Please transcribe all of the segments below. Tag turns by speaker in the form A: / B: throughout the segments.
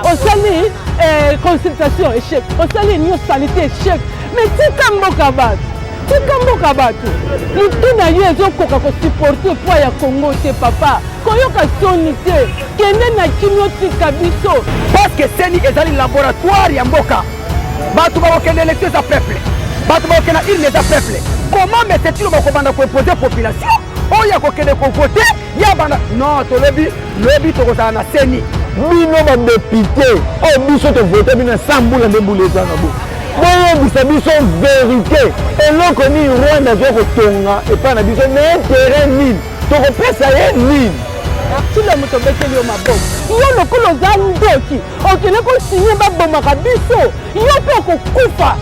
A: Osali eh, consultation échec, osali nio salite échec, mais tika mboka bato, tika mboka bato. Mutu na yo ezokoka kosupporte poids ya Congo te papa, koyoka soni te, kende na kimia otika biso.
B: Parce que CENI ezali laboratoire ya mboka. Bato bakokende élection eza peuple, bato bakokende na urne eza peuple. Comment monsieur Tshilombo akobanda koimpose population oyo akokende kovote ya banda? Non, tolobi lobi tokozala na CENI.
C: Bino ba député oyo biso tovote bino na 100 mbula nde mbula eza na bo, boyebisa biso verité, eloko nini Rwanda azwa kotonga epai na biso na intérêt nini, tokopesa ye nini?
A: Tshilombo tobeteli yo maboko, yo lokola oza ndoki okende kosigne babomaka biso, yo mpe okokufa.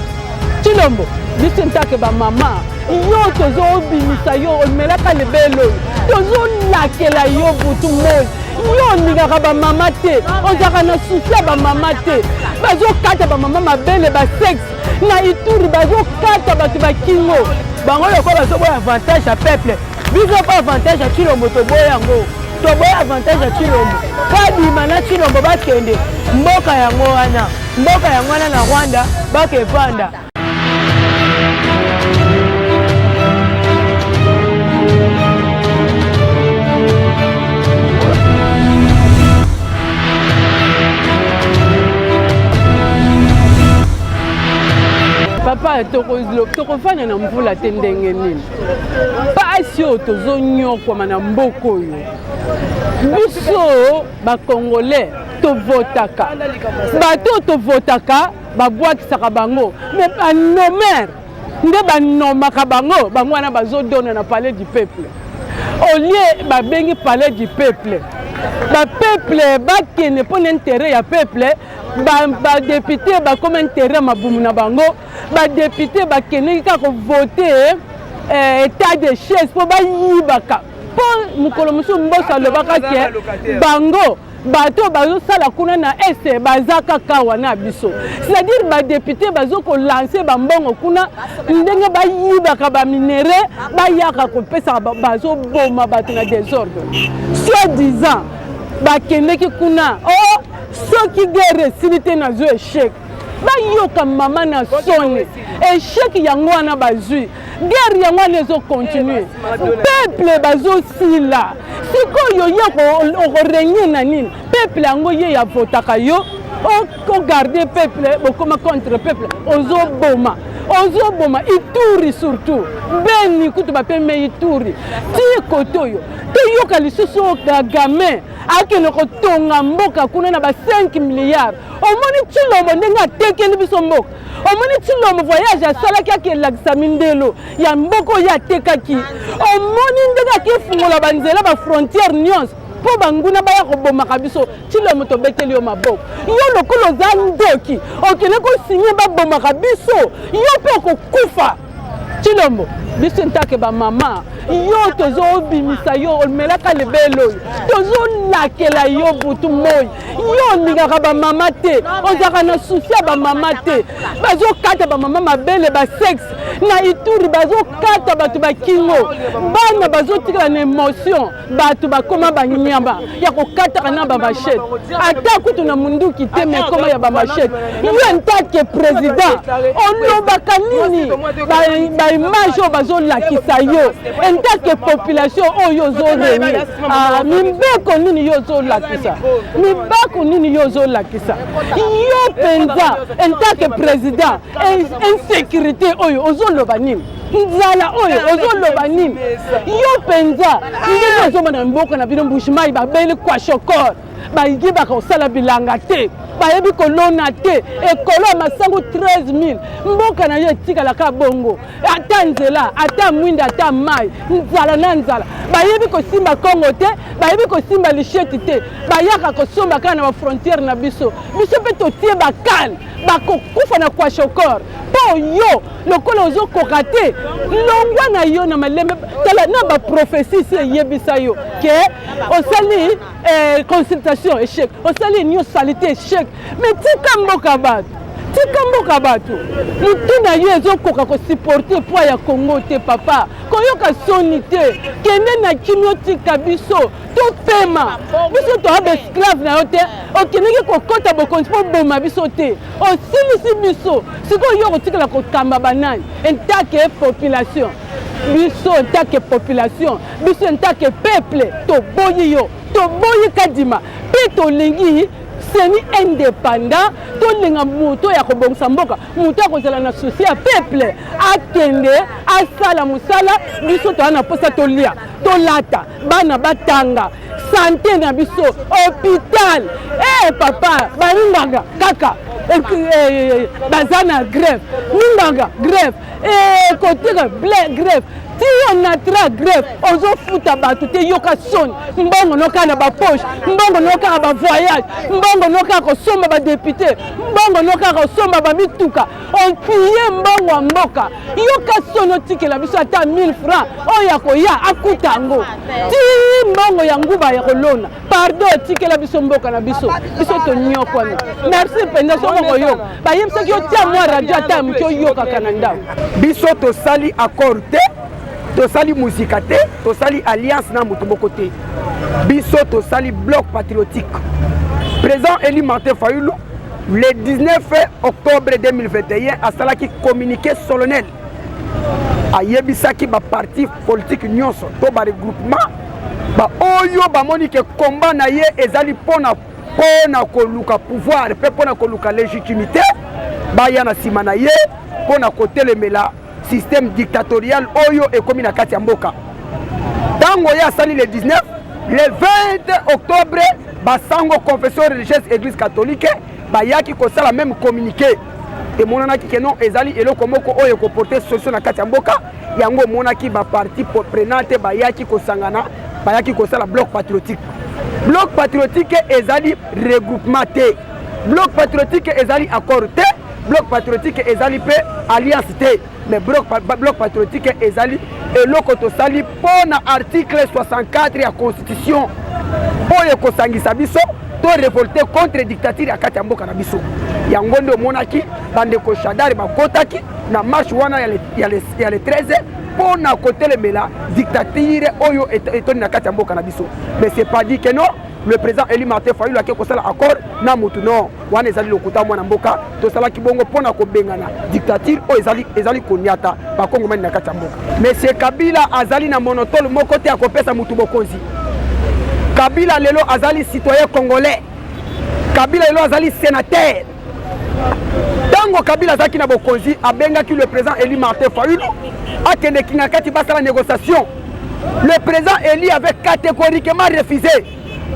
A: Tshilombo, biso ntake bamama yo tozobimisa yo, omelaka lebele oyo tozolakela yo butu moi, yo olingaka bamama te, ozalaka na susi ya bamama te, bazokata bamama mabele basexe na Ituri, bazokata bato bakingo
D: bango lokola bazoboya avantage ya peuple, biso mpe avantage ya Tshilombo toboya yango, toboya avantage ya Tshilombo. Kadima na Tshilombo bakende mboka yango wana, mboka yango wana na Rwanda bakevanda.
A: Papa, tokofanda na mvula te ndenge nini? Pasi oyo tozonyokwama na mboka oyo, biso bakongolais tovotaka bato oyo tovotaka babwakisaka bango, me banomere nde banomaka bango, bango wana bazodona na palais du peuple. Au lieu babengi palais du peuple, bapeuple bakende mpo na intérêt ya peuple, badepute bakoma intérêt ya mabumu na bango, badepute bakendeki kaka kovote état de chaise mpo bayibaka. Mpo mokolo mosusu Mboso alobaka ke bango bato bazosala kuna na este baza kaka wana biso, c'est-à-dire badepute bazokolanse bambongo kuna ndenge bayibaka baminere, bayaka kopesaka, bazoboma bato na désordre. Soi-disant bakendeki kuna, oh soki guerre esili te nazwa échec. Bayoka mama na soni, échec yango wana bazwi, guerre yango wana ezokontinue, peuple bazosila. Sikoyo ye okorenye na nini? Peuple yango ye yavotaka yo, ogarde peuple, bokoma contre peuple, ozoboma, ozoboma Ituri, surtout Beni kutu bapeme Ituri ti kote oyo toyoka lisusu Kagame akende kotonga mboka kuna na ba 5 milliards. Omoni Tshilombo ndenge atekeli biso mboka, omoni Tshilombo voyage asalaki akelakisa mindelo ya mboka oyo atekaki, omoni ndenge akefungola banzela ba frontière nyonso mpo banguna baya kobomaka biso. Tshilombo tobeteli yo maboko, yo lokola oza ndoki okende kosigne babomaka biso, yo mpe okokufa. Tshilombo, biso ntake bamama yo tozobimisa yo, omelaka lebele oyo tozolakela yo butu moi, yo olingaka bamama te, ozalaka na susi ya bamama te, bazokata bamama mabele basexe na Ituri, bazokata bato bakingo, bana bazotikala na émotion, bato bakoma banyama ya kokataka na bamachete, ata kutu na munduki te, me ekoma ya bamachete. Yo ntake président olobaka nini? Baimage oyo bazolakisa yo entake population oyo ozorenye, mibeko nini yo ozolakisa? Mibako nini yo ozolakisa? Yo mpenza entake président, insécurité oyo ozoloba nini? Nzala oyo ozoloba nini? Yo mpenza ndenge ozomona mboka na bino Mbujimayi babeli kwashokor, bayibaka kosala bilanga te, bayebi kolona te, ekolo ya masangu 13 000, mboka na yo etikalaka bongo, ata nzela, ata mwinda, ata mai, nzala na nzala, bayebi kosimba Kongo te, bayebi kosimba lisheti te, bayaka kosomba kaka na bafrontière na biso. Biso mpe totie bakale, bakokufa na kwashokor. Mpo yo lokola ozokoka te, longwa na yo na malembe. Tala na baprofesi si eyebisa yo ke osali consultation échec, osali nio salite échec, mais tika mboka bato, Tika mboka bato. Mutu na yo ezokoka ko supporter poids ya Congo te papa. Koyoka soni te. Kende na kimia otika biso topema. Biso toza ba esclave na yo te. Okendeki kokota bokonzi mpo oboma biso te. Osilisi biso. Sikoyo yo okotikala kokamba banani? En tant que population. Biso en tant que population, biso en tant que peuple toboyi yo. Toboyi Kadima mpe tolingi CENI independant, tolinga moto ya kobongisa mboka, moto akozala na souci ya peuple, akende asala mosala. Biso toza na mposa tolia, tolata, bana batanga, sante na biso, hôpital. Eh papa, balingaka kaka baza na grève, minganga grève, koteka ble grève, tiyo natra grève, ozofuta bato te. Yoka soni, mbongo nokaka na bapoche, mbongo nokaka bavoyage, mbongo nokaka kosomba badepute, mbongo nokaka kosomba bamituka, opille mbongo ya mboka. Yoka soni, otikela biso ata 1000 francs oyo akoya akuta yango ti mbongo ya nguba ya kolona. Pardon, otikela biso mboka na biso, biso tonyokwami. Merci mpenza. Soki okoyoka bayebisaki yo tia mwa radio ata ya moke oyokaka na ndako.
B: Biso tosali accord te, tosali muzika te, tosali alliance na moto moko te. Biso tosali bloc patriotique. Président élu Martin Fayulu, le 19 octobre 2021, asalaki communiqué solennel, ayebisaki baparti politique nyonso to baregroupement baoyo bamoni ke combat na ye ezali mpona koluka pouvoir mpe mpona koluka légitimité, baya na nsima na ye mpona kotelemela système dictatorial oyo ekomi na kati ya mboka. Ntango ye asali le 19, le 20 octobre, basango confession religieuse Église catholique bayaki kosala même communiqué. Emonanaki ke non, ezali eloko moko oyo ekoporte solution na kati ya mboka. Yango omonaki baparti prenante bayaki kosangana, bayaki kosala bloc patriotique. Bloc patriotique ezali regroupement te, bloc patriotique ezali accord te, bloc patriotique ezali mpe alliance te, mais bloc patriotique ezali eloko tosali mpo na article 64 ya constitution oyo ekosangisa biso to révolte contre dictature ya kati ya mboka na biso. Yango nde omonaki bandeko Shadary bakotaki na marche wana ya le 13 mpo na kotelemela dictature oyo etondi na kati ya mboka na biso. Mais c'est pas dit que non, le président élu Martin Fayulu ake kosala accord na mutu. Non, wana ezali lokuta, mwana mboka. Tosalaki bongo mpo na kobengana dictature oyo ezali koniata bakongomani na kati ya mboka. Monsieur Kabila azali na monopole moko te akopesa mutu bokonzi. Kabila lelo azali citoyen congolais, Kabila lelo azali sénateur. Ntango Kabila azalaki na bokonzi, abengaki le président élu Martin Fayulu akende Kinga Kati basala négociation. Le président élu avait catégoriquement refusé.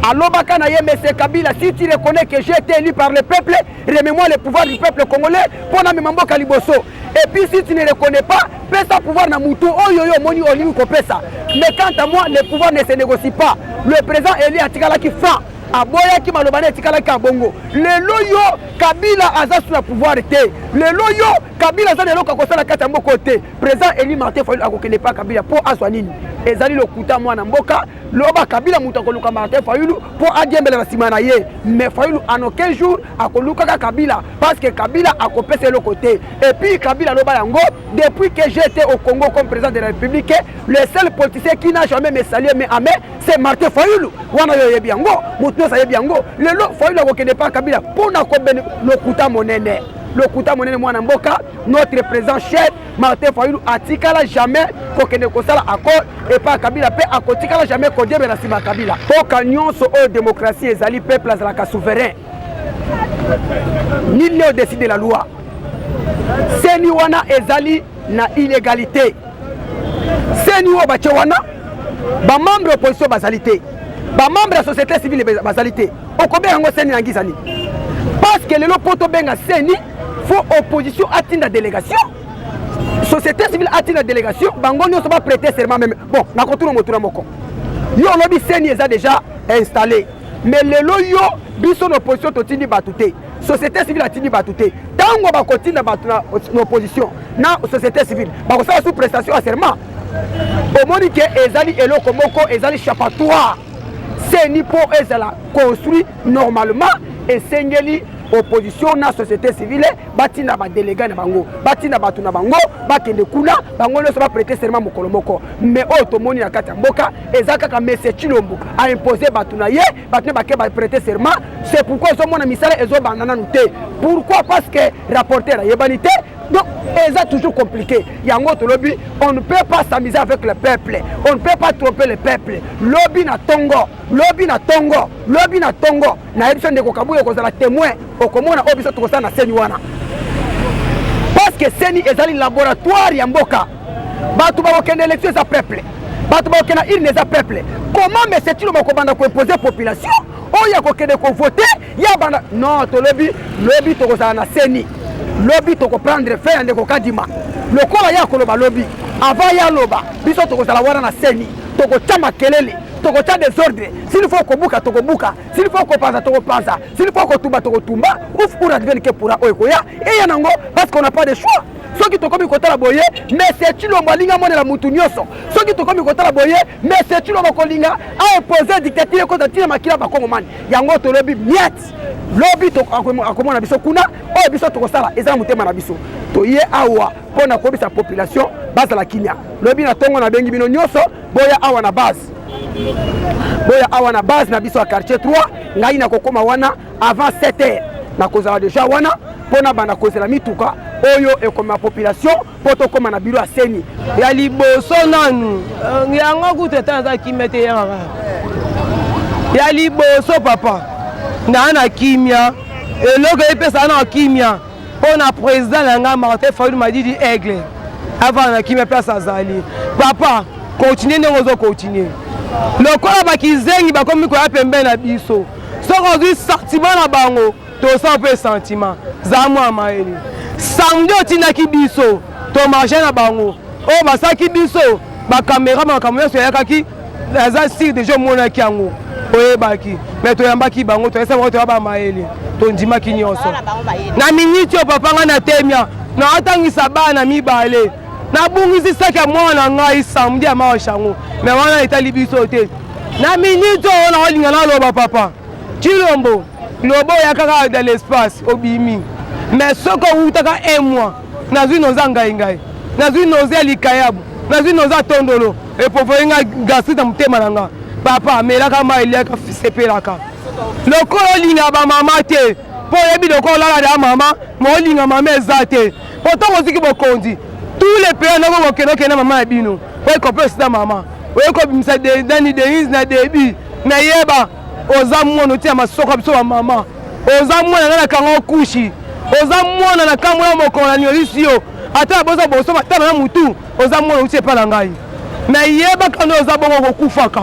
B: Alobaka na ye: "Monsieur Kabila, si tu reconnais que j'ai été élu par le peuple, remets-moi le pouvoir du peuple congolais mpo na mema mboka liboso. Et puis si tu ne reconnais pas, pesa pouvoir na mutu oyo yo omoni olingi kopesa, mais quant à moi, le pouvoir ne se négocie pas." Le président élu atikalaki franc, aboyaki maloba na etikalaki ya bongo. Lelo yo Kabila aza su na pouvoir te, lelo yo Kabila aza na eloko akosala kati ya mboka te. Président élu Martin Fayulu akokende pa Kabila mpo azwa nini? Ezali lokuta, mwana mboka. Loba Kabila moto akoluka Martin Fayulu mpo adiembela na nsima na ye, mais Fayulu en aucun jour akolukaka Kabila, parce que Kabila akopesa eloko te. Et puis Kabila aloba yango: "Depuis que j'étais au Congo comme président de la République, le seul politicien qui n'a jamais me salué mais amé, c'est Martin Fayulu." Wana oyo oyebi yango, moto nyonso ayebi yango. Lelo Fayulu akokende pa Kabila mpo na kobene? Lokuta monene, lokuta monene, mwana mboka. Notre président cher Martin Fayulu atikala jamais kokende kosala accord epai ya Kabila, mpe akotikala jamais kodiembela nsima ya Kabila. Mboka nyonso oyo démocratie ezali, peuple azalaka souverain, nul n'est au-dessus de la loi. CENI wana ezali na illégalité. CENI oyo batie wana, bamembre opposition bazali te, bamembre ya société civile bazali te. Okobenga yango CENI na ngisa nini? Parce que lelo mpo tobenga CENI, faut opposition atinda délégation, société civile atinda délégation, bango nyonso baprêter serment même. Bon, nakotuna motuna moko. Yo olobi CENI eza déjà installé, mais lelo yo biso na opposition totindi bato te, société civile atindi bato te. Ntango bakotinda bato na opposition na société civile, bakosala sous prestation ya serment. Omoni ke ezali eloko moko ezali échappatoire. CENI mpo ezala construit normalement, esengeli Opposition na société civile batinda badelega na bango, batinda bato na bango bakende kuna, bango nyonso baprete serment mokolo moko. Mais oyo tomoni na kati ya mboka eza kaka monsieur Tshilombo aimpose bato na ye, bato ne bake baprete serment. C'est pourquoi ozomona misala ezobanda nanu te. Pourquoi? Parce que rapporteur ayebani te. Donc eza toujours compliqué. Yango tolobi, on ne peut pas s'amuser avec le peuple, on ne peut pas tromper le peuple. Lobi na tongo, lobi na tongo, lobi na tongo, nayebi biso ndeko Kabuya okozala témoin, okomona oyo biso tokosala na CENI wana, parce que CENI ezali laboratoire ya mboka. Bato bakokende élection eza peuple, bato bakokende na urne eza peuple. Comment monsieur Tshilombo akobanda koimpose population oyo akokende kovote ya banda? Non, tolobi lobi tokozala na CENI, lobi tokoprendre fin ya ndeko Kadima lokola ye akoloba lobi. Avant ye aloba, biso tokozala wana na CENI, tokotya makelele, tokotya désordre. S'il faut kobuka, tokobuka. S'il faut kopanza, tokopanza. S'il faut kotumba, tokotumba. Ouf pour advienne que pourra, oyo ekoya eya nango, parce qu'on n'a pas de choix. Soki tokomi kotala boye, monsieur Tshilombo alingi amonela mutu nyonso. Soki tokomi kotala boye, monsieur Tshilombo kolinga aimpose dictature ekota ntina makila bakongomani. Yango tolobi miet, lobi akomona biso kuna. Oyo biso tokosala eza na motema na biso. Toye awa mpo na koyebisa population bazala kimia. Lobi na ntongo nabengi bino nyonso, boya awa na base, boya awa na base na biso ya quartier 3. Ngai nakokóma wana avant 7 heures, nakozala deja wana mpo na banda kozela mituka oyo ekomema population mpo tokóma na biro ya CENI.
D: Ya liboso nanu yango kutu ata naza kimia te yakaka ya liboso papa naa na kimia. Eloko epesaka na kimia mpo na président na ngai Martin Fayulu Madidi Aigle avanda na kimia place azali. Papa, continue ndenge ozokontinue. Lokola bakizengi bakomi koya pembeni na biso, soki ozwi sentiment na bango, tosala mpe sentiment. Zala mwana mayele. Samedi otindaki biso tomarche na bango oyo basalaki biso bakamera, makambo nyonso eyakaki, naza sûr deja omonaki yango, oyebaki. Me toyambaki bango, toyesa bango, toya bamayele, tondimaki nyonso. Na miniti oyo papa ngai natemia, naatangisa bana mibale, nabungisi saki ya mwana na ngai samedi ya marche yango, me wana etali biso te. Na miniti oyo naolinga naloba, papa Tshilombo, loba oya kaka dans l'espace obimi, mais soki owutaka un mois, nazwi noza ngai ngai, nazwi noze ya likayabu, nazwi noza ya tondolo, eprovoye nga gastrite na motema na nga. Papa, amelaka mai, eliaka, sepelaka lokola olinga bamama te, mpo oyebi lokola olala da mama ma olinga mama eza te, po ntango oziki bokonzi tous les pays ndako kokende okende mama ya bino oye kopesa na mama oye kobimisa nani Denise na début. Nayeba oza mwana otia masoko ya biso bamama, oza mwana ngai nakanga okushi, oza mwana na kambo ya mokolo na nyolisi yo ata boza boso matama na mutu, oza mwana outi epa na ngai. Nayebaka nde oza bongo kokufaka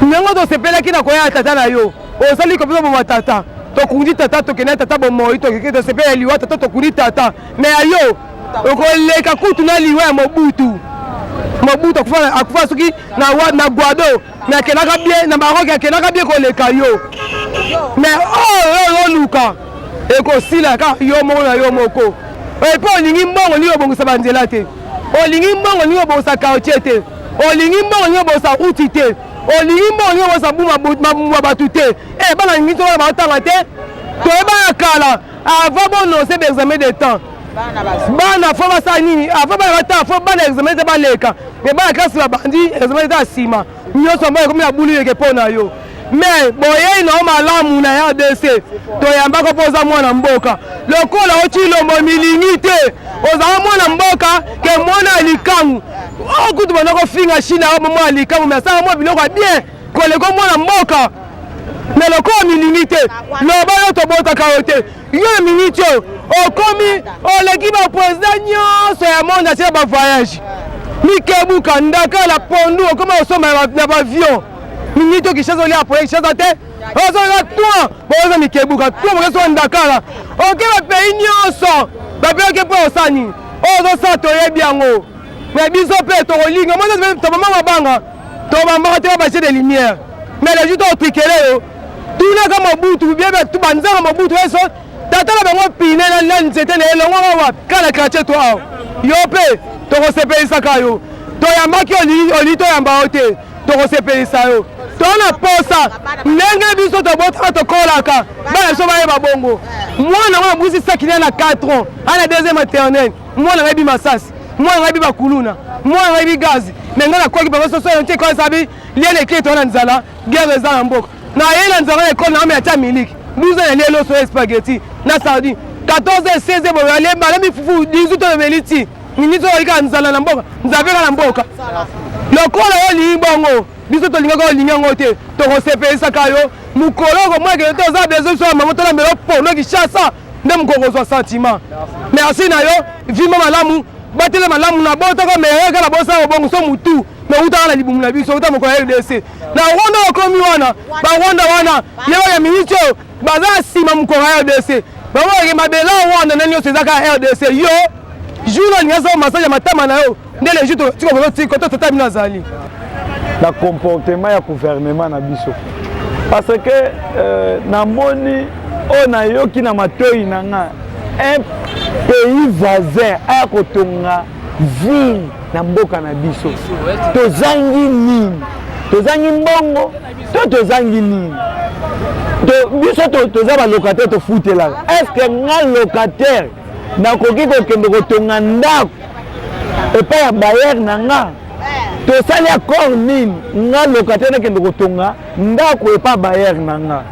D: ndenge tosepelaki na koya ya tata na yo. Osali kopesa boma tata, tokundi tata, tokende tata bomoi, tosepela liwa tata, tokundi tata. Me ya yo okoleka kutu na liwa ya Mobutu. Mobutu akufa soki na, na Guado, me akendaka bien na Maroc, akendaka bien koleka yo. Me oyo oluka ekosila kaka yo moko na yo moko. Epo olingi mbongo, olingi obongisa banzela te, olingi mbongo, olingi obongisa quartier te, olingi mbongo, olingi obongisa route te, olingi mbongo, olingi obongisa buma bato te. E bana lingi to bana baotanga te, toyeba ya kala avant bononse baexamen de temps, bana fo basala nini avant bana batanga, fo bana examen te baleka, me bana klase babandi examen te ya nsima nyonso mbo ekomi na bulu yeke mpo na yo. Me boyei na yo malamu na RDC, toyambaka mpo oza mwana mboka. Lokola Otshilombo milingi te, ozala mwana mboka ke mwana ya likangu oyo kutu banda kofinga Chine ayo mwana likangu, me asala mwa biloko ya bien koleka mwana mboka. Me lokola milingi te, loba yo tobotaka yo te. Yo na miniti oyo okomi oleki baprésident nyonso ya monde atia bavoyage mikebuka ndakala pondu, okoma kosomba na baavion. Miniti oyo Kinshasa olia apoye Kinshasa te, ozoka toi boza mikebuka toi bokesoka ndakala, oke bapays nyonso bapays oke mpo osala nini oyo ozosala, toyebi yango. Me biso mpe tokolinga tobama mabanga, tobambaka te baje de lumière, mais le jour tokotrikele yo tunaka Mobutu bien banzanga Mobutu eso tata na bango pine na nzete na elongwaka wapi kaka na quartier to awa. Yo mpe tokosepelisaka yo, toyambaki olingi toyamba yo te, tokosepelisa yo.
A: Tona posa ndenge biso tobotaka tokolaka bana biso bayeba bongo. Mwana ngo abwisi saki na 4 ans ana deuxième maternelle, mwana ngai bi masasi, mwana ngai bi bakuluna, mwana ngai bi gazi, me ngai nakwaki bango soso nti ekole sabi liene ekei toa na nzala, guerre eza na mboka. Na ye na nzala na ekole na ame atia miliki 12 ans nalie loso ya spaghetti na sardine, 14 ans 16 boye alie balami fufu 18 ans emeli ti miniti oyo kaka nzala na mboka, nzala mpe kaka na mboka. Lokola yo olingi bongo, biso tolingaka olingi yango te, tokosepelisaka yo mokolo okomwakele te, oza besoin biso ya mama tolambela pono Kinshasa nde mokolo kozwa sentiment. Merci na yo vima malamu, batele malamu na botaka meyaka na bosala obongo so mutu me utaka na libumu na biso uta mokolo ya RDC na Rwanda okomi wana ba Rwanda wana yebaka miniti oyo baza na nsima mokolo ya RDC bango mabele ya Rwanda na nyonso eza kaka RDC. Yo jour olingi asala massage ya matama na yo nde le jour tikokotika to tata bino azali
C: na comportement ya gouvernement na biso, parce que namoni oyo nayoki na matoi na nga, un pays voisin aya kotonga ville na mboka na biso. Tozangi nini? Tozangi mbongo to tozangi nini? Biso toza balocataire, tofutelaka. Est ce que nga locataire nakoki kokende kotonga ndako epai ya bailleur na nga? Tosali accord nini? Nga locataire nakende kotonga ndako epai bailleur na nga?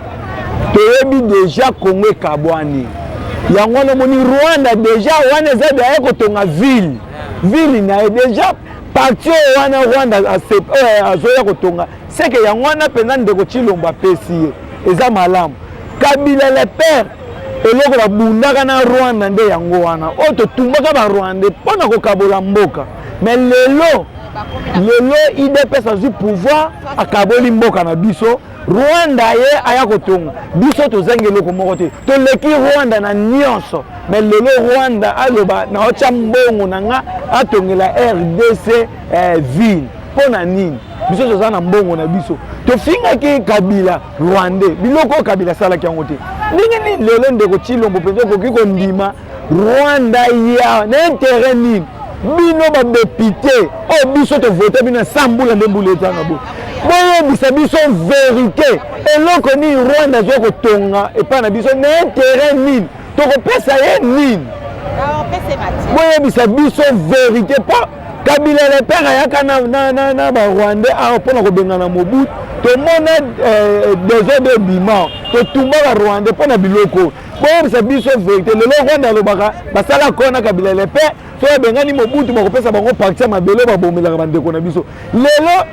C: Toyebi déjà Congo ekabwani, yango wana omoni Rwanda déjà wana eza daye kotonga ville na ye déjà parti oyo wana Rwanda oyo azoya kotonga seke yango wana mpenza. Ndeko Tshilombo apesi ye, eza malamu. Kabila le père, eloko babundaka na Rwanda nde yango wana oyo totumbaka Barwandais mpo na kokabola mboka. Mais lelo UDPS azwi pouvoir, akaboli mboka na biso. Rwanda ye aya kotonga biso, tozangi eloko moko te, toleki Rwanda na nyonso. Mais lelo Rwanda aloba naotya mbongo na nga atongela RDC ville, mpo na nini? Biso toza na mbongo na biso. Tofingaki Kabila rwandais, biloko oyo Kabila asalaki yango te. Ndenge nini lelo ndeko Tshilombo mpenza okoki kondima Rwanda ya na intérêt nini? Bino badéputé oyo biso tovote bino sa mbula nde mbula ezanga bo, boyebisa biso vérité, eloko nini Rwanda azwa kotonga epai na biso? Na intérêt nini? Tokopesa ye nini? Boyebisa biso vérité, mpo Kabila le père ayaka na Barwandais awa mpona kobengana Mobutu. Tomona désordre ebima, totumba Barwandais mpo na biloko. Boyebisa biso vérité. Lelo Rwanda alobaka basala ko na Kabila le père, soki abengani Mobutu bakopesa bango parti ya mabele babomelaka bandeko na biso. Lelo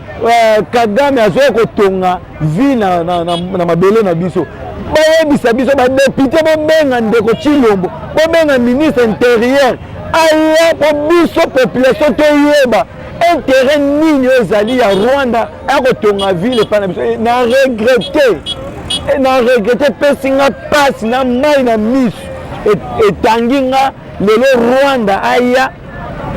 C: Kagame azoya kotonga ville na mabele na biso. Boyebisa biso badéputé, bobenga ndeko Tshilombo, bobenga ministre intérieur aya, mpo biso population toyeba intérêt nini oyo ezali ya Rwanda aya kotonga ville epai na biso. Na regretter, na regretter, epesi nga mpasi na mai na miso etangi nga. Lelo Rwanda aya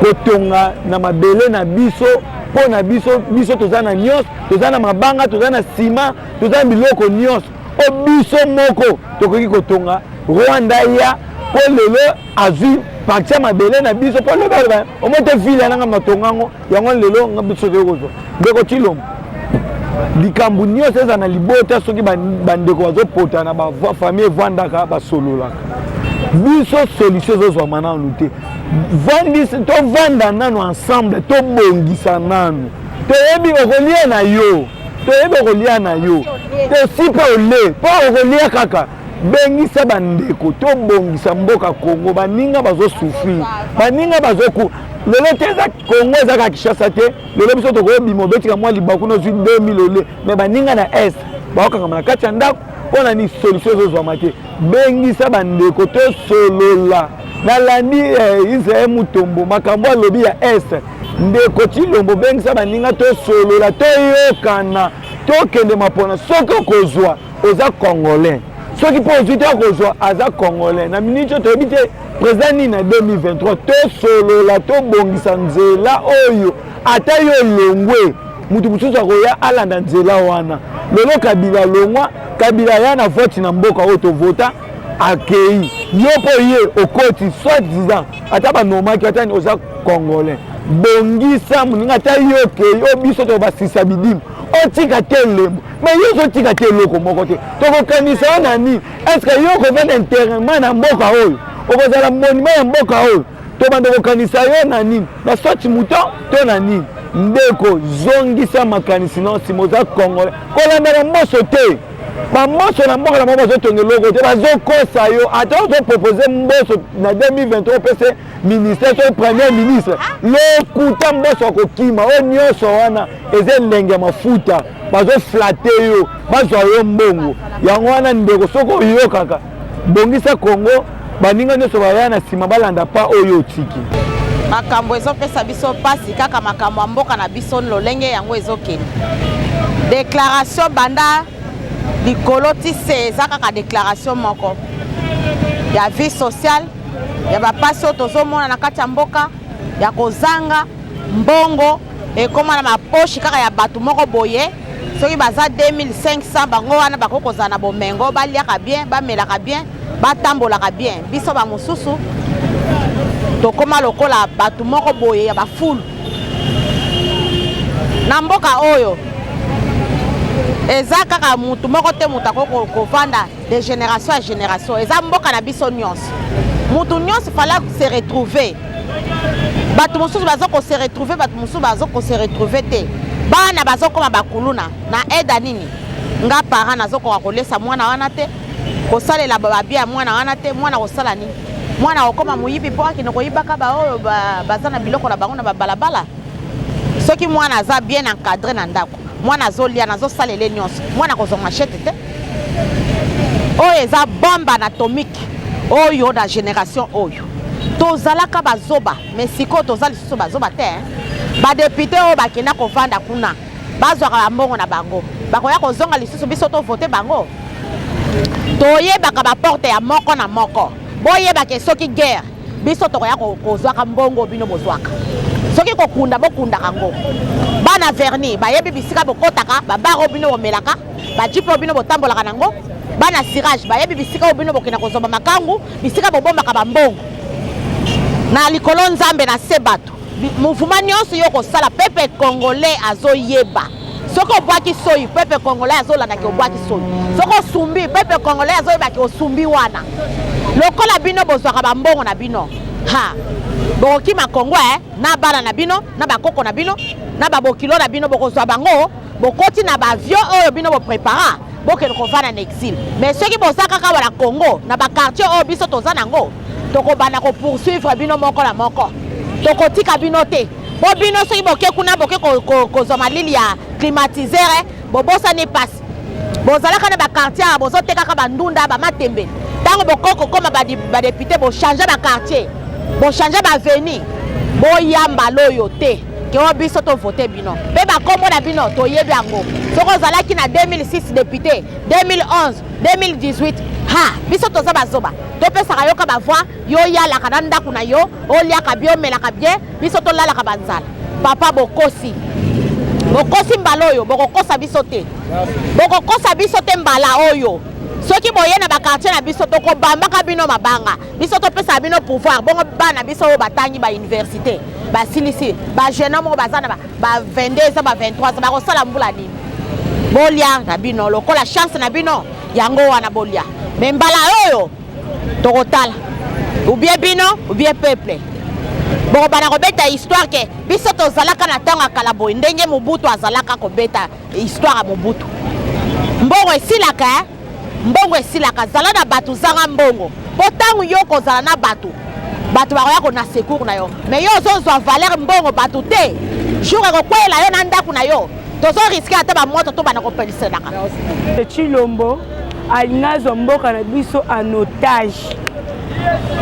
C: kotonga na mabele na biso, mpo na biso, biso toza na nyonso, toza na mabanga, toza na nsima, toza na biloko nyonso oyo biso moko tokoki kotonga. Rwanda ya mpo lelo azwi parti ya mabele na biso, mpo lobi aloba omo te ville yananga matonga yango yango. Lelo nga biso tokoki kozwa. Ndeko Tshilombo, likambo nyonso eza na libota. Soki bandeko bazopota na bafamille, evandaka, basololaka. Biso solution ezozwama nanu te. Vandisi, tovanda nanu ensemble, tobongisa nanu. Toyebi okolia na yo, toyebi okolia na yo, tosi mpe ole mpo okolia kaka. Bengisa bandeko, tobongisa mboka Kongo. Baninga bazosouffrir, baninga bazoku lelo te. Eza Kongo, eza kaka Kinshasa te. Lelo biso tokoyobima, obetika mwa libaku, nozwi 2000 ole, mais baninga na est baokangama na kati ya ndako. Mpo na nini solution ezozwama te? Bengisa bandeko, tosolola. Nalandi Israel Mutombo, makambo alobi ya est. Ndeko Tshilombo, bengisa baninga, tosolola, toyokana, tokende mapona. Soki okozwa, oza congolais. Soki mpo ozwi te, okozwa, aza congolais. Na miniti oyo toyebi te président nini na 2023. Tosolola, tobongisa nzela oyo. Ata yo olongwe, moto mosusu akoya alanda nzela wana. Lelo Kabila alongwa, Kabila aya na vote na mboka oyo tovota, akei. Yo mpo ye okoti soit disant ata banomaki ata oza congolais, bongisa moninga. Ata yo okei, oyo biso to basisa bidimu. Otika te elembo, mais yo ozotika te eloko moko te. Tokokanisa yo na nini? Est-ce que yo okovanda intérieurement na mboka oyo? Okozala monument ya mboka oyo? Tobanda kokanisa yo na nini? Na saute mouton to na nini? Ndeko, zongisa makanisi na nsima, oza congolais. Kolanda bamboso te. Bamboso na mboka na bango bazotonga eloko te, bazokosa yo. Ata ozopropose mboso na 2023 opese ministère to premier ministre, lokuta, mboso akokima. Oyo nyonso wana eza elenge ya mafuta, bazoflate yo, bazwa yo mbongo. Yango wana ndeko, soki oyokaka, bongisa Congo, baninga nyonso baya na nsima balanda pa oyo otiki.
E: Makambo ezopesa biso mpasi kaka makambo ya mboka na biso, lolenge yango ezokende. Déclaration banda likolo ti se eza kaka déclaration moko ya vie sociale, ya bapasi oyo tozomona na kati ya mboka, ya kozanga mbongo ekóma na maposhi kaka ya bato moko boye. Soki baza 2500, bango wana bakoki kozala na bomengo, baliaka bien, bamelaka bien, batambolaka bien. Biso bamosusu tokóma lokola bato moko boye ya bafulu na mboka oyo. Eza kaka mutu moko te moto akoki kovanda de génération à génération. Eza mboka na biso nyonso, mutu nyonso fallait se retrouver. Bato mosusu baza kose retrouver, bato mosusu baza kose retrouver te. Bana bazokoma bakuluna na aide nini? Nga parent nazokoka kolesa mwana wana te, kosalela babia ya mwana wana te. Mwana kosala nini? Mwana kokoma moyibi mpo akende koyibaka baoyo baza na biloko na bango na babalabala. Soki mwana aza bien encadré na ndako, mwana azolia, nazosalela nyonso, mwana kozwa machette te. Oyo eza bombe atomique oyo na génération oyo. Tozalaka bazoba, mais sikoyo toza lisusu bazoba te. Badéputés oyo bakenda kovanda kuna, bazwaka bambongo na bango, bakoya kozonga lisusu, biso tovote bango. Toyebaka baporte ya moko na moko. Boyebake soki guerre, biso tokoya kozwaka mbongo bino bozwaka. Soki kokunda, bokundaka yango. Bana verni bayebi bisika bokotaka, babar oyo bino bomelaka, bajeep oyo bino botambolaka nango. Bana cirage bayebi bisika oyo bino bokenda kozwa bamakangu, bisika bobombaka bambongo. Na likolo Nzambe, na se bato. Mouvement nyonso yo kosala, peuple congolais azoyeba. Soki obwaki soyi, peuple congolais azolandaki obwaki soyi. Soki osumbi, peuple congolais azoyebaki osumbi wana. Lokola bino bozwaka bambongo na bino, ha bokokima Kongo eh, na bana na bino, na bakoko na bino, na babokilo na bino. Bokozwa bango, bokoti na baavion oyo bino boprépara, bokende kovanda na exil. Mais soki boza kaka wana Congo, na baquartier oyo biso toza nango, tokobanda kopoursuivre bino moko na moko. Tokotika bino te, po bino soki boke kuna, boke kozwa malili ya climatiseur, bobosani mpasi. Bozalaka na baquartier awa, bozotekaka bandunda, bamatembele. Ntango bokoki kokóma badéputés, bochange baquartier, bochange baavenue. Boya mbala oyo te ke oyo biso tovote bino mpe bakombo na bino toyebi yango. Soki ozalaki na 2006 député, 2011, 2018, ha biso toza bazoba? Topesaka yo ka bavoix, yo oyalaka na ndako na yo, oliaka bien, omelaka bien, biso tolalaka banzala. Papa, bokosi, bokosi mbala oyo. Bokokosa biso te, bokokosa biso te mbala oyo. Soki boye na baquartier na biso, tokobambaka bino mabanga. Biso topesaka bino pouvoir bongo, bana biso oyo batangi bauniversité, basilisi, bajeune homme oyo baza na ba 22 ans, ba 23 ans, bakosala mbula nini? Bolia na bino lokola chance na bino yango wana, bolia. Mais mbala oyo tokotala, ou bien bino ou bien peuple. Bokobanda kobeta histoire ke biso tozalaka na ntango ya kala boye, ndenge Mobutu azalaka kobeta histoire ya Mobutu. Mbongo esilaka, eh? Mbongo esilaka. Zala na bato, zanga mbongo, mpo ntango yo kozala na bato, bato bakoya kona secours na yo. Mais yo ozozwa valeur mbongo, bato te. Jour ekokweyela yo na ndako na yo, tozorisquer ata bamoto to banda kopeliselaka.
D: Tshilombo alingi azwa mboka na biso en otage.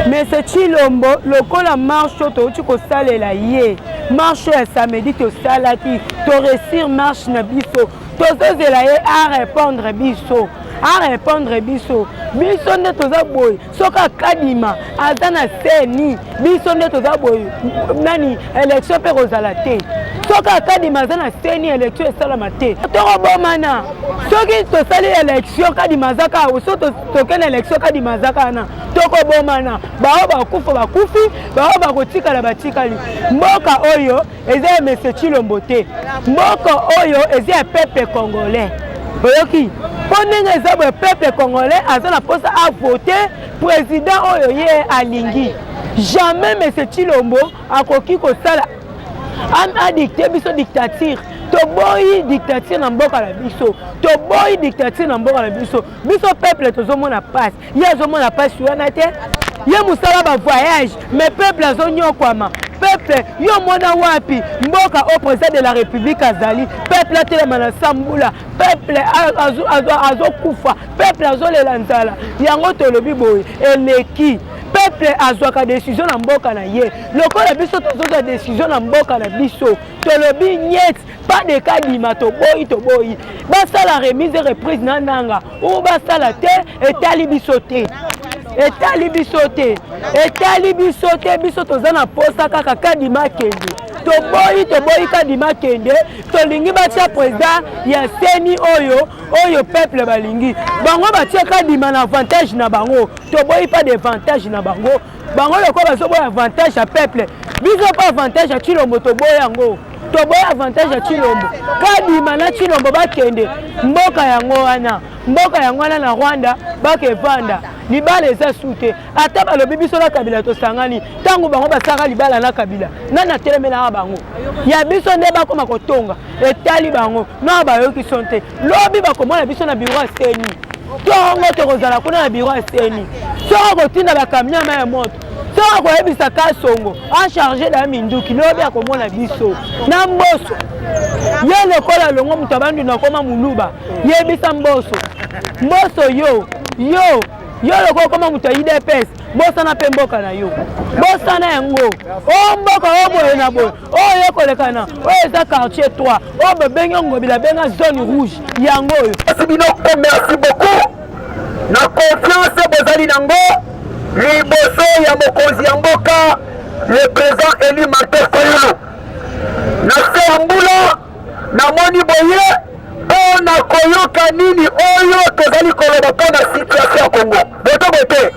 D: Mais Tshilombo, lokola marche oyo touti kosalela ye, marche oyo ya samedi tosalaki, toréussir marche na biso, tozozela ye arépondre biso, arépondre biso. Biso nde toza boye. Soki akadima aza na seni, biso nde toza boye. Nani élection mpe kozala te. Soki Kadima aza na CENI, élection esalama te, tokobomana. Soki tosali élection, Kadima aza kaka, so tokende na élection, Kadima aza kaka na, tokobomana. Bao bakufa bakufi, bao bakotikala batikali. Mboka oyo eza ya Monsieur Tshilombo te, mboka oyo eza ya peuple congolais. Oyoki mpo ndenge eza boye, peuple congolais aza na mposa avote président oyo ye alingi. Jamais Monsieur Tshilombo akoki kosala adicte biso dictature. Toboyi dictature na mboka na biso, toboyi dictature na mboka na biso. Biso peuple tozomona pasi, ye azomona pasi wana te. Ye mosala bavoyage, mais peuple azonyokwama. Peuple yo mona wapi mboka oyo président de la république azali, peuple atelema na sambula, peuple azokufa, peuple azolela nzala. Yango tolobi boye eleki. Peuple azwaka décision na mboka na ye, lokola biso tozozwa décision na mboka na biso. Tolobi niet, pas de Kadima. Toboyi, toboyi. Basala remise et reprise na nanga oyo basala te, etali biso te, etali biso te, etali biso te. Biso toza na posa kaka Kadima akende. Toboyi, toboyi Kadima akende. Tolingi batia président ya CENI oyo oyo peuple balingi. Bango batie Kadima na avantage na bango. Toboyi pas d'avantage na bango. Bango lokola bazoboya avantage ya peuple, biso mpe avantage ya Tshilombo toboya yango. Toboya avantage ya Tshilombo. Kadima na Tshilombo bakende. Mboka yango wana, mboka yango wana na Rwanda bakevanda. Libala eza su te. Ata balobi biso na Kabila tosangani, ntango bango basalaka libala na Kabila, nani atelemelaka bango? Ya biso nde bakoma kotonga, etali bango na bayoki son te. Lobi bakomona biso na bureau ya CENI. Ntongo tokozala kuna na bureau ya CENI. Soki akotinda bacamion ya mai ya moto, soki akoyebisa Kasongo acharge na minduki, lobi akomona biso na Mboso. Ye lokola longo moto abandundu akoma moluba, yebisa Mboso, Mboso, yo yo yo lokola okoma moto ya UDPS, bosana mpe mboka na yo, bosana yango. O mboka oyo boye na boye, oyo ekolekana, oyo eza quartier 3, oyo babengi Ngobila, benga zone rouge yango oyo.
B: Merci bino, merci beaucoup na confiance bozali nango liboso ya mokonzi ya mboka, le président élu Martin Fayulu. Na se ya mbula namoni boye mpo na koyoka nini oyo tozali koloba mpo na situation ya Congo. Boto bote,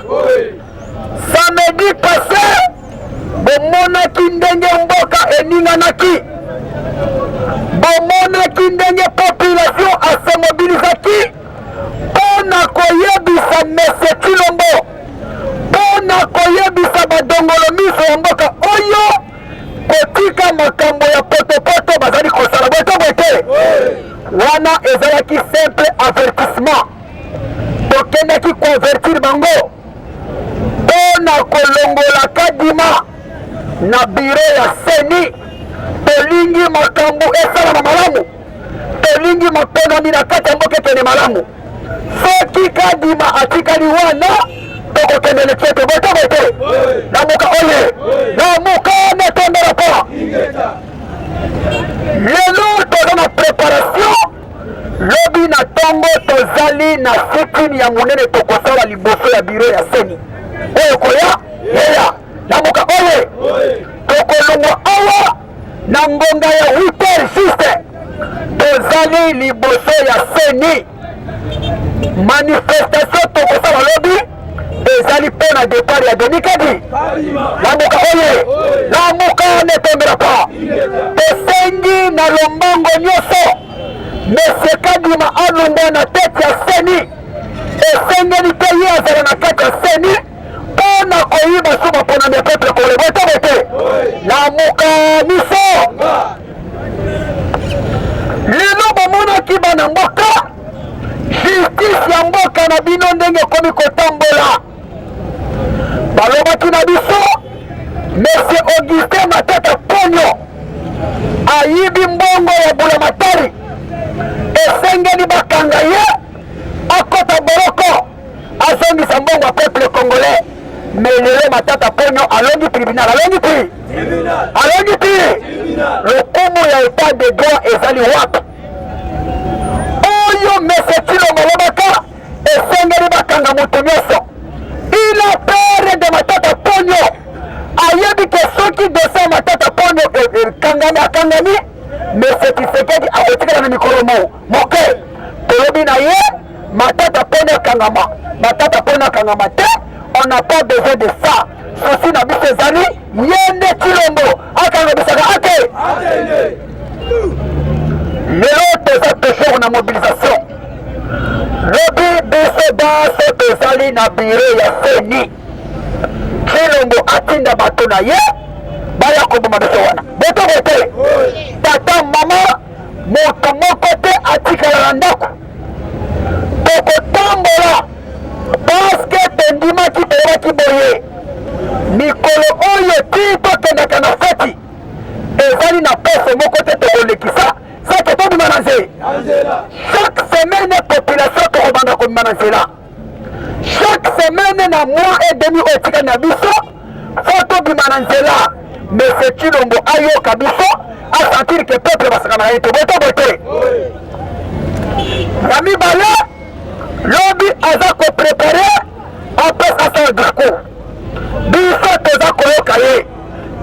B: samedi passé bomonaki ndenge mboka eninganaki, bomonaki ndenge population asemobilizaki mpo na koyebisa Monsieur Tshilombo, mpo na koyebisa badongolo miso ya mboka oyo kotika makambo ya potopoto bazali kosala. Boto bote, wana ezalaki simple avertissement. Tokendaki koavertir bango mpo na kolongola Kadima na bureau ya CENI. Tolingi makambo esalama malamu, tolingi maponami na kati ya mboka ekende malamu. Soki Kadima atikali wana, tokokende leketo. Boto bote, Lamuka oye, Lamuka netondela pa. Lelo toza na préparation. Lobi na ntongo tozali na sit-in ya monene tokosala liboso ya bureau ya CENI. Oyo koya yeya, Lamuka oye. Tokolongwa awa na ngonga ya 8 heures juste, tozali liboso ya CENI. Manifestation tokosala lobi ezali mpo na départ ya Denis Kadi. Lamuka oye, Lamuka ne pa. Tosengi na lombango nyonso Monsieur Kadima alongwa na tête ya CENI. Esengeli te ye azala na kati ya CENI mpo na koyiba so baponami ya peuple congolais. Bote bote, Lamuka miso. Lelo bomonaki bana mboka, justice ya mboka na bino ndenge ekomi kotambola. Balobaki na biso Monsieur Augustin Matata Ponyo ayibi mbongo ya bulamatari, esengeli bakanga ye, akota boloko, azongisa mbongo ya peuple congolais. Mais lelo Matata Ponyo alongi tribunal, alongi ti, alongi ti. Lokumu ya état de droit ezali wapi? Oyo Monsieur Tshilombo alobaka esengeli bakanga moto nyonso. Il a peur de Matata Ponyo. Ayebi ke soki dossier ya Matata Ponyo ekangami, akangami. Monsieur Tshisekedi akotikala na mikolo mo moke. Tolobi na ye Matata mpona akangama, Matata mpona akangama te, on n'a pas besoin de ça. Souci na biso ezali ye nde Tshilombo akanga bisaka ake. Lelo toza toujours na mobilisation. Lobi biso banso tozali na bureau ya CENI. Tshilombo atinda bato na ye baya koboma biso wana. Botobo te. Tata mama moto moko te atikala na ndako. Tokotambola paske tondimaki toyebaki boye mikolo oyo tii tokendaka na feti ezali na poso moko te tokolekisa seke tobima na nzela. Chaque semaine population tokobanda kobima na nzela. Chaque semaine na mois et demi oyo etikali na biso fo tobima na nzela. Monsieur Tshilombo ayoka biso asentir ke peuple basakanaka ye te botobo te. Ya mibale lobi aza koprepare apesa asala discours, biso toza koyoka ye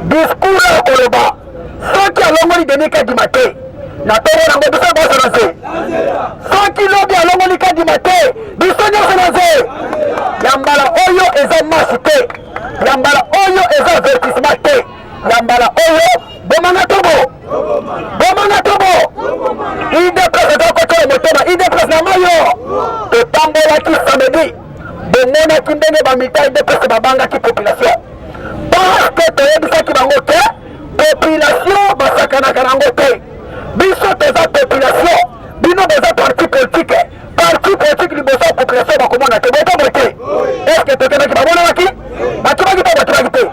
B: discours oyo akoloba soki alongoli Denis Kadima te na ntongo nango biso nyonso na nse. Soki lobi alongoli Kadima te biso nyonso na nse. Ya mbala oyo eza marche te, ya mbala oyo eza avertissement te, ya mbala oyo bomanga tobo bomanga tobo idps eza kotola motema idps na mayo. Totambolaki samedi, bomonaki ndenge bamita idps babangaki population parce que toyebisaki bango te population basakanaka nango te. Biso toza population, bino boza parti politique. Parti politique liboso ya population bakomona te boto bote. Eske tokendaki bamonanaki bakimaki te bakimaki te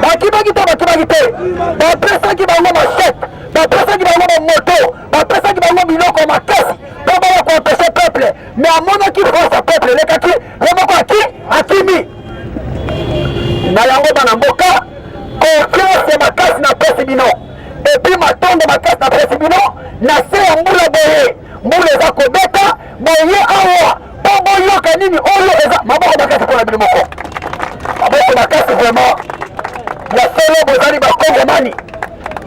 B: bakimaki te bakimaki te bapesaki bango machete, bapesaki bango bamoto, bapesaki bango biloko makasi mpo baya koempeshe peuple. Me amonaki force ya peuple elekaki ye moko aki akimi na yango. Bana mboka, confiance makasi napesi bino, epuis matondo makasi napesi bino na se ya mbula boye, mbula eza kobeta boye awa mpo boyoka nini oyo eza maboko makasi mpona bino moko, maboko makasi vraiment. Ya solo bozali bakongomani,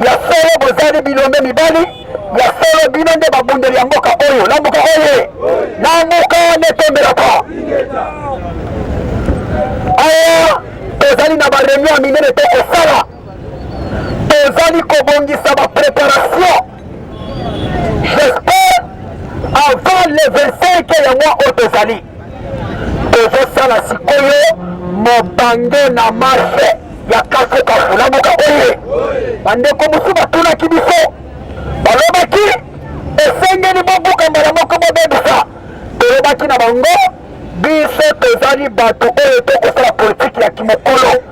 B: ya solo bozali bilombe mibali, ya solo bino nde babundeli ya mboka oyo. Lamuka oye, lamuka netombelaka awa. Tozali na bareunion ya minene to kosala, tozali kobongisa bapreparation. J'espère avant le 25 ya mois oyo tozali tozosala sikoyo mobange na marche ya kafukafu. Lamuka oye. Bandeko mosusu batunaki biso, balobaki esengeli bobuka mbala moko bobebisa. Tolobaki na bango biso tozali bato oyo tokosala politiki ya kimokolo,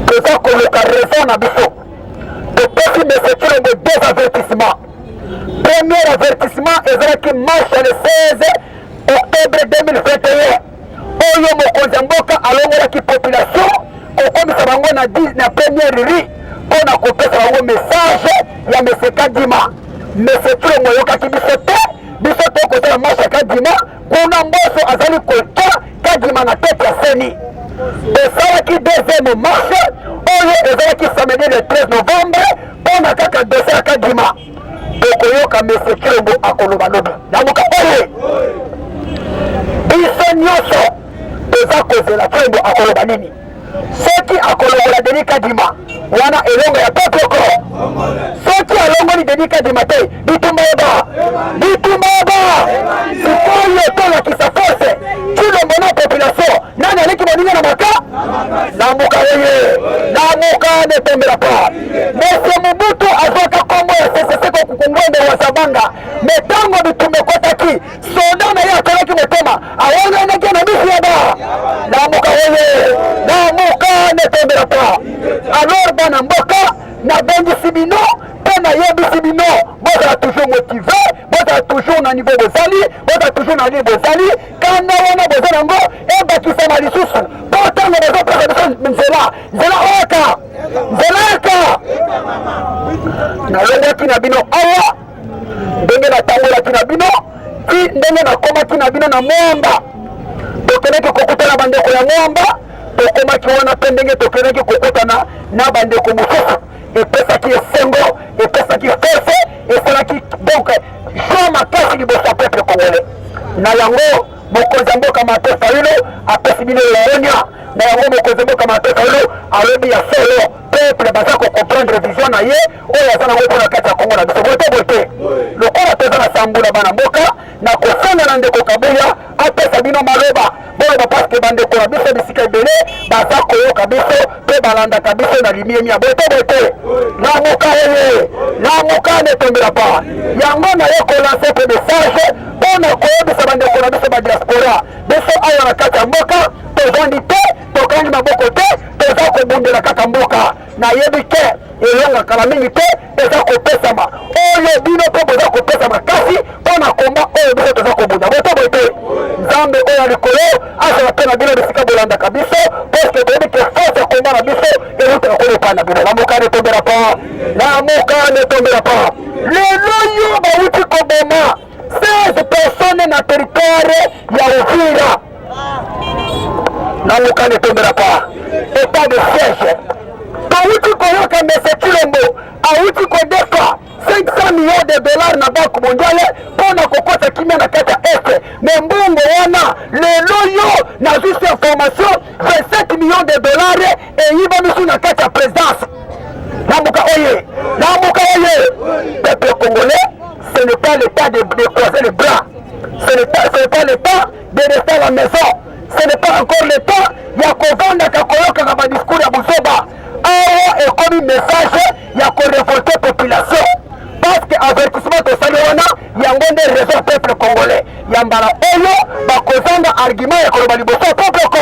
B: toza koluka raison na biso. Topesi monsieur Tshilombo deux avertissements. Premier avertissement ezalaki marche le 16 octobre 2021 oyo mokonzi ya mboka alongolaki population kokomisa bango na, na première rue mpo na kopesa bango message ya monsieur Kadima. Monsieur Tshilombo ayokaki biso te, biso tokosala marche ya Kadima kuna Mboso azali kotya Kadima na tete ya CENI. Tosalaki deuxième marche oyo ezalaki samedi le 13 novembre mpo na kaka dossier ya Kadima. Tokoyoka monsieur Tshilombo akoloba lobi. Lamuka oye, biso nyonso toza kozela Tshilombo akoloba nini. Soki akolongola Denis Kadima wana elonga ya peuple ko. Soki alongoli Denis Kadima te, bitumba eba, bitumba eba. Sikoyo tolakisa force Tshilombo na population, nani aleki moninga na maka. Lamuka oye, lamuka ne tombela pas. Monsieur Mobutu azwaka kombo ya Sese Seko Kukungwende wa Zabanga, me ntango bitumba ekotaki soda na ye akolaki motema, awanganaki na misu ya ba. Lamuka oye, lamuka ne tombela pas. Alors bana mboka, nabengisi bino mpe nayebisi bino bozala toujours motive, bozala toujours na niveau bozali, bozala toujours na ligne bozali. Kanda wana boza nango ebakisama lisusu, mpo ntango bozopesa biso nzela, nzela oyaka, nzela yaka. Nalongwaki na bino awa ndenge natangolaki na bino ti ndenge nakomaki na bino na Mwamba, tokendaki kokutana bandeko ya Mwamba, tokomaki wana mpe ndenge tokendaki kokutana na bandeko mosusu. Epesaki esengo, epesaki force, esalaki donc joie makasi liboso ya peuple congolais. Na yango mokonzi ya mboka Martin Fayulu apesi bino longonya. Na yango mokonzi ya mboka Martin Fayulu alobi ya solo, peuple baza ko comprendre vision na ye oyo aza nango mpona kati ya Kongo na biso. Boye te, boye te, lokola toza na sambula bana mboka, na kosenga na ndeko Kabuya apesa bino maloba boloba, paske bandeko na biso bisika ebele baza koyoka biso mpe balandaka biso na limemia. Boye te, boye te, lamuka eye, lamuka ne tombela pa yango. Naye kolanse mpe message mpo na koyebisa bandeko na biso ba diaspora, biso awa na kati ya mboka tovandi te, tokangi maboko te, toza kobundela kaka mboka. Nayebi te elonga kala mingi te eza kopesama oyo bino mpe boza kopesa makasi mpo na komba oyo biso toza kobunda. Bote boye te, Nzambe oyo ya likolo azala mpe na bino bisika bolandaka biso, parceke toyebi ke force ya komba na biso eutaka kuna epai na bino. Lamuka ne tombela pa, lamuka ne tombela pa. Lelo yo bawuti koboma 16 personnes na territoire ya Uvira. Lamuka ne tombela pa, état de siège. Towuti koyoka Mese Tshilombo awuti kodefa 500 millions de dollars na Banque mondiale mpo na kokota kimia na kati ya Est. Me mbongo wana lelo yo nazwi su information, 27 millions de dollars eyibami su na kati ya présidence. Lamuka oye, lamuka oye, peuple congolais, ce n'est pas le temps de croiser les bras, ce n'est pas, ce n'est pas le temps de rester à la maison, ce n'est pas encore le temps ya kovandaka koyokaka badiscours ya buzoba. Awa ekomi message ya korevolte population, parce que avertissement tosali wana yango nde raison ya peuple congolais ya mbala oyo bakozanga argument ya koloba liboso ya peuple ko.